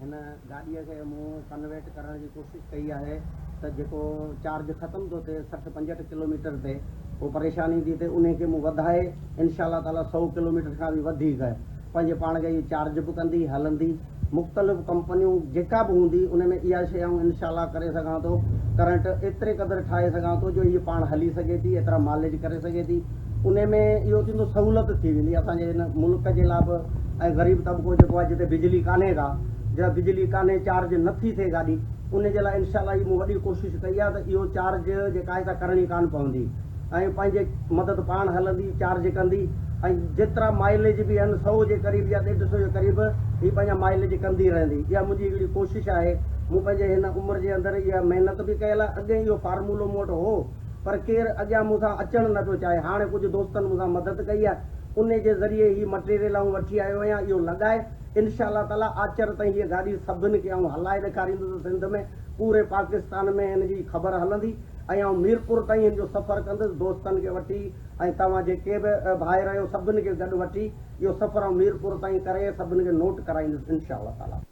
هن گاڏيء کي مون ڪنورٽ ڪرڻ جي ڪوشش ڪئي آهي ته جيڪو چارج ختم ٿو ٿئي 60 65 ڪلوميٽر تي پوء پريشاني ٿي ٿئي انهي کي مون وڌائي انشاء الله تعالي سئو ڪلوميٽر کان به وڌيڪ پنهنجي پاڻ کي هي چارج به ڪندي هلندي مختلف ڪمپنيون جيڪا به هوندي ان ۾ اها شيء آئون انشاء الله ڪري سگهان ٿو ڪرنٽ ايتري قدر ٺاهي سگهان ٿو جو هي پاڻ هلي سگهي ٿي ايترا ماليج ڪري سگهي ٿي انهي ۾ اهو ٿيندو سهولت ٿي ويندي اسان جي هن ملڪ جي لاء به ۽ غريب طبقو جيڪو آهي جتي بجلي ڪانهي ڪا جا بجلي ڪانهي چارج نه ٿي ٿئي گاڏي انهي جي لاء انشاء الله هي مون وڏي ڪوشش ڪئي آهي ته اهو چارج جيڪا آهي سا ڪرڻي ڪانه پوندي ۽ پنهنجي مدد پاڻ هلندي چارج ڪندي ۽ جيترا مائليج به آهن سئو جي قريب يا ڏيڍ سئو جي قريب هي پنهنجا مائليج ڪندي رهندي اها منهنجي هڪڙي ڪوشش آهي مون پنهنجي هن عمر جي اندر اها محنت به ڪيل آهي اڳئين اهو فارمولو مون وٽ هو پر ڪير اڳيان مون سان اچڻ نه پيو چاهي هاڻي ڪجهه دوستن مون سان مدد ڪئي آهي انهي جي ذريعي هي مٽيريل آئون وٺي آيو آهيان اهو لڳائي انشاء الله تعالي آچر تائين هيء گاڏي سڀن کي آئون هلائي ڏيکاريندس سنڌ ۾ پوري پاڪستان ۾ هن جي خبر هلندي ۽ آئون ميرپور تائين هن جو سفر ڪندس دوستن کي وٺي ۽ توهان جيڪي به ڀائر آهيو سڀن کي گڏ وٺي اهو سفر آئون ميرپور تائين ڪري سڀن کي نوٽ ڪرائيندس انشاء الله تعالي.